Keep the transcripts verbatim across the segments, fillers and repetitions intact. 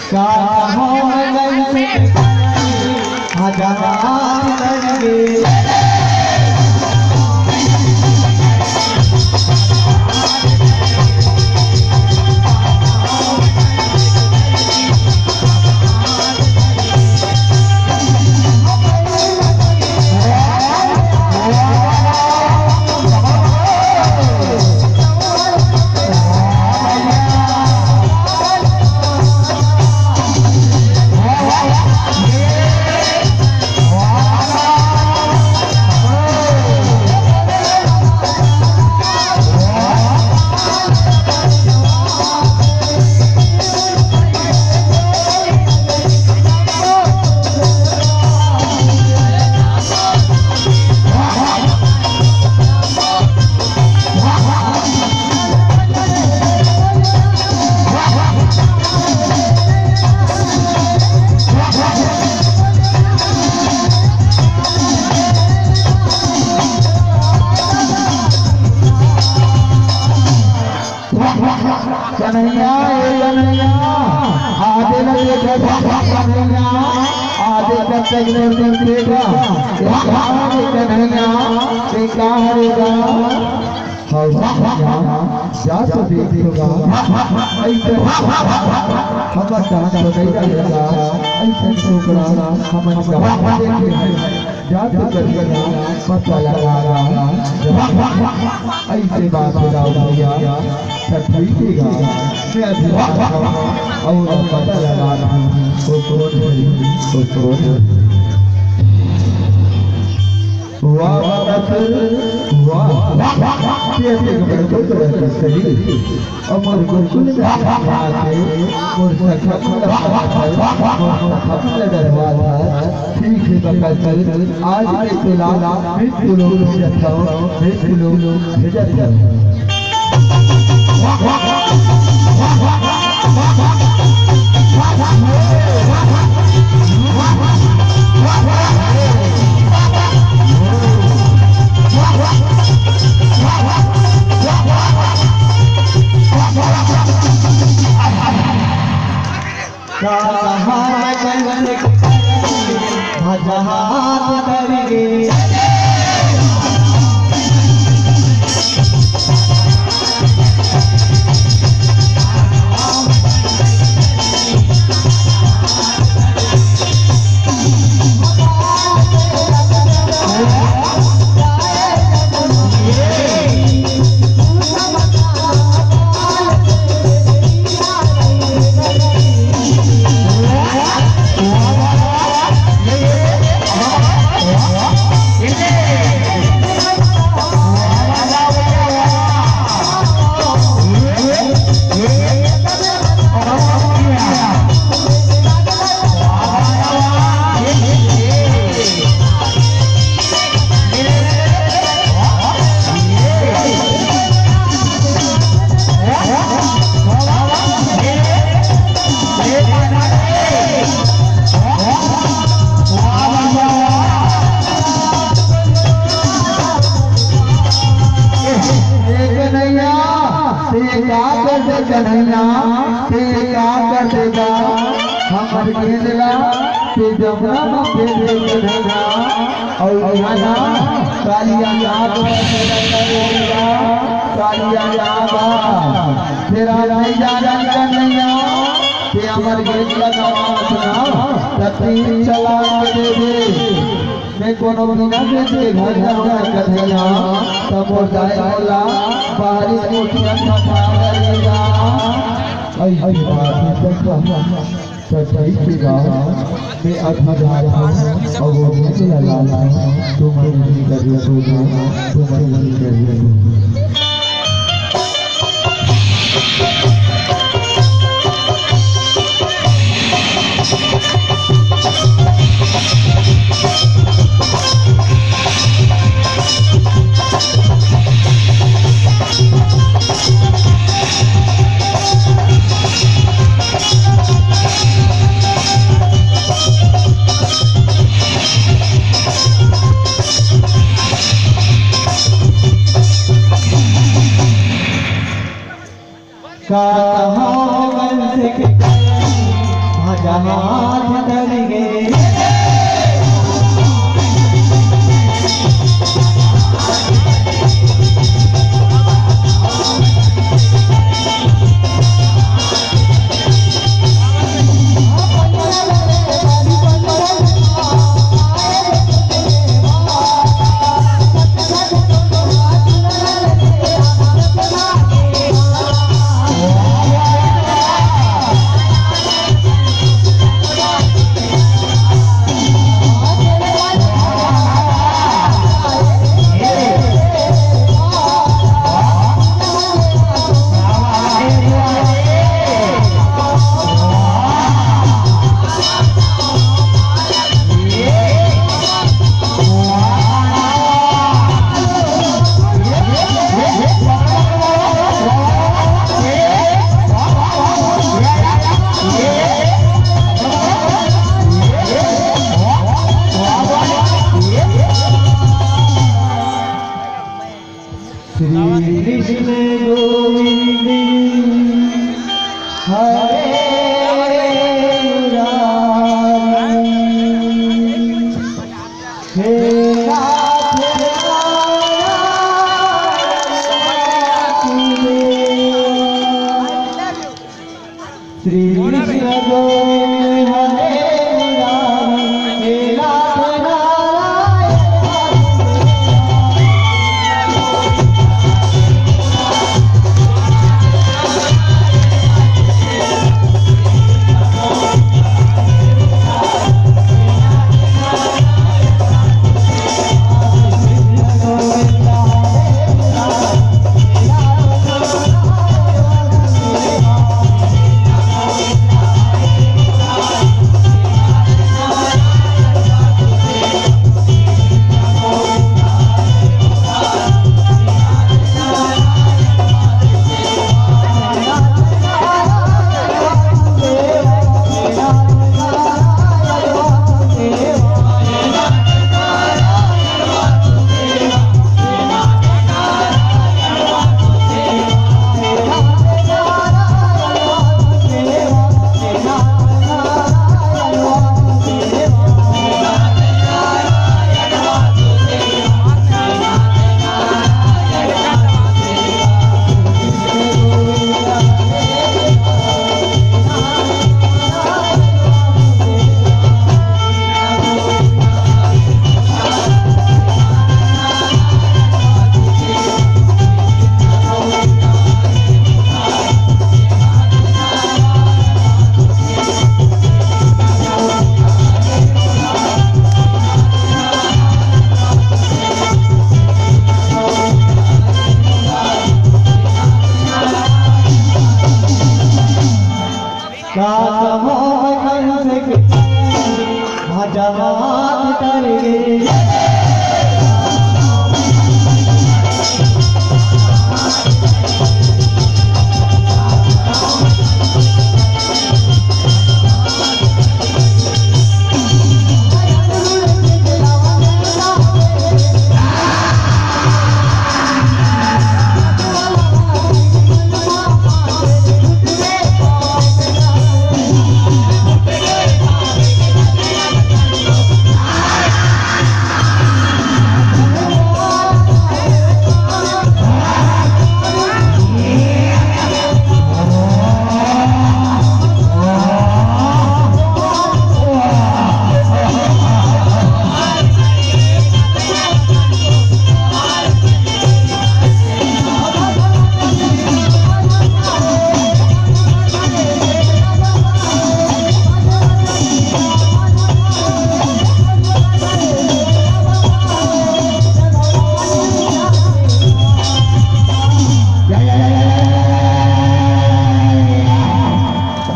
का कहूँ मैं कैसे हजार लगे। कन्हैया, ए कन्हैया, आदे लगे कन्हैया, आदे कब तक नजर देगा? ए कन्हैया, ए कहाँ रहेगा? हाँ, जा तो देख लेगा। ऐसे हमर डांस तो नहीं रहेगा। ऐसे छोकरा हमन का देखे हैं। जा तो करिया पता लगा। ऐसे बात बताओ भैया, सच्चाई देगा। मैं अभी और पता लगा वो कौन है, वो कौन है। वाह, वाह, वाह, वाह। ये अपने कपड़े को तो रख सही। अमर गुरुकुल में आके मोर सखा मुलाकात है, मोर सखा मुला डरवा था। ठीक है, बका सर, आज के तोला मित्र लोग भेजत हूँ, मित्र लोग भेजत हूँ। ए कन्हैया, ते का कर दे कन्हैया, ते का कर देगा हमर गेंद ला, ते जमुना म फेंक दे कन्हैया। अउ इहाँ ना कालिया का बा, तेरा कन्हैया, कालिया का बा, तेरा नहीं जाना कन्हैया, ते हमर गेंद ला गवात ना, त तीन चला के दे दे। मैं कोनो बिना देखे घर जाऊंगा कन्हैया, तब मोर दाई मोला बाहरी कोठिया में पठा देगा। ऐसी बात है सखा, सच्चाई के गाँव में अभी जाता हूँ और वो भी चला जाता हूँ। तुम नहीं कर रहे हो, तुम नहीं कर रहे हो। का कहूँ बंस के श्री कृष्ण गोविंद हरे मुरारी। हे नाथ नारायण वासुदेव। श्री कृष्ण गोविंद हरे मुरारी। हे नाथ नारायण वासुदेव। का कहूँ मैं कंस के भजवात करके।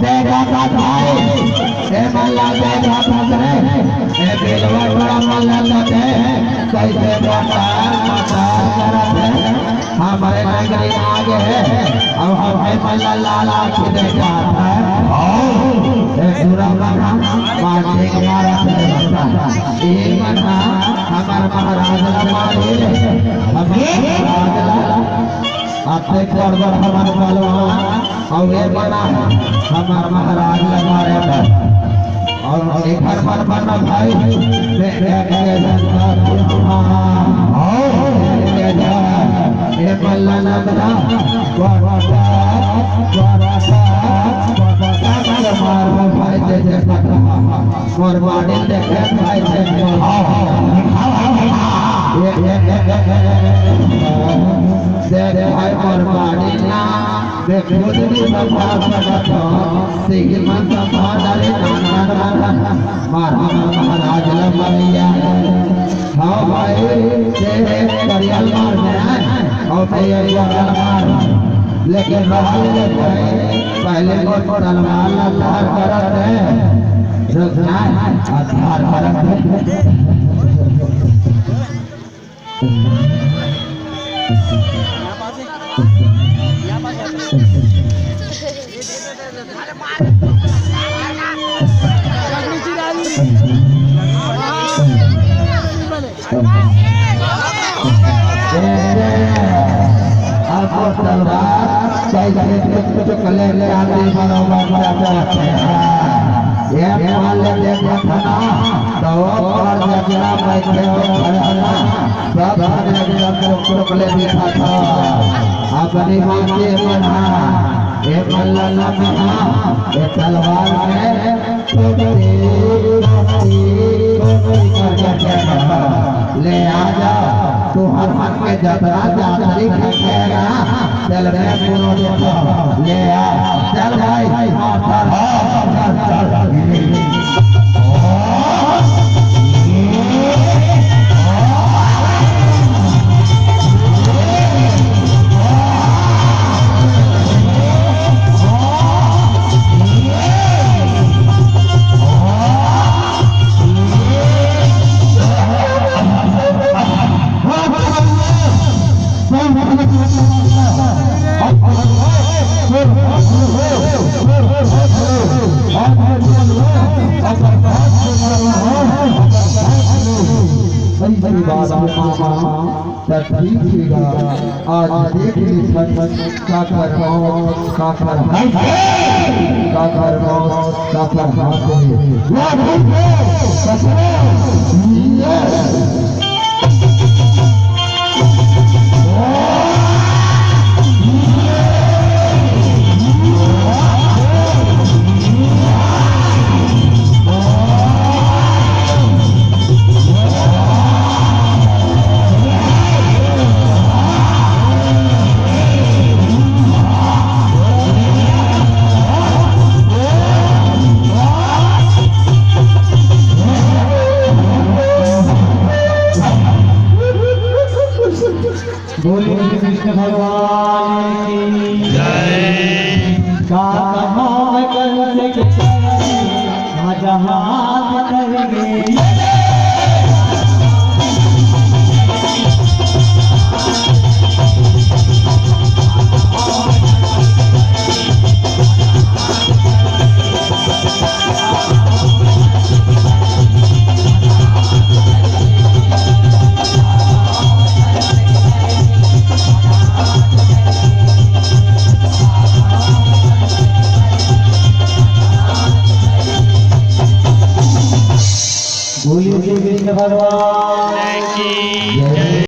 देखत हस भाई, ए मन ला देखत हस रे, ए बिलवा बड़ा मन ला देखे, कइसे बकार बकार करत हे, हमरे नगरी आगे हे, अउ हम ए मन ला लालच देखत हे, ए बुरा मन ह मार देख मारत हे बता, ए मन ह हमर महाराज ला मारे, हमर महाराज ला अतेक बड़ बड़ हमर बलवान अउ ए बना हे हमर महाराज ल मारे बर। भाई, मैं एक के जन का, हाँ, एक के जन, ए मल्ला नंदना, बड़ा, बड़ा, बड़ा, बड़ा, मार भाई, जय जय सतनाम। मोर body देखे भाई, जय जय, हाँ, हाँ, हाँ, हाँ। ए, ए, ए, देख भाई, मोर body ना, देखो जी, संभाल सकत हो, श्रीमंत संभाल डाले, नान, नान, नान, मार, मार, महाराज ला मरैया। हाँ भाई, तेरे करियल मार में आए, और मैं ये गोरल मार। लेकिन रहा ले भाई, पहले मोर तलवार ला धार करत हे, रुक जाए, आ धार करत हे। आपको तलवार कैसे चुकले चांदी बरोबर जाते हैं। ये मान ले देखो था ना, तो ऊपर जगला बैठे हो खड़ा ना, सब जने एकदम चुक चुकले दिखा था। अपनी माँ के बना, ये मल्ला ना बना, ये तलवार में टोटी, टोटी, टोटी करके फेंका। ले आ जा, तू हर मन के जतरा जातरी फेंकेगा, चल बे कोनो देखो। ले आ, चल भाई, चल, चल, चल। सही सही बात है मामा। त ठीक हे गा, आज देख ली सच, काकर मौत, काकर हंस, काकर मौत, काकर हंस हे। वाह भाई, वाह, कसम, ये। बोलिए श्री कृष्ण भगवान की जय। का कहा मैं कंस के, राजा हाथ कर गए। बोलिए श्री कृष्ण भगवान।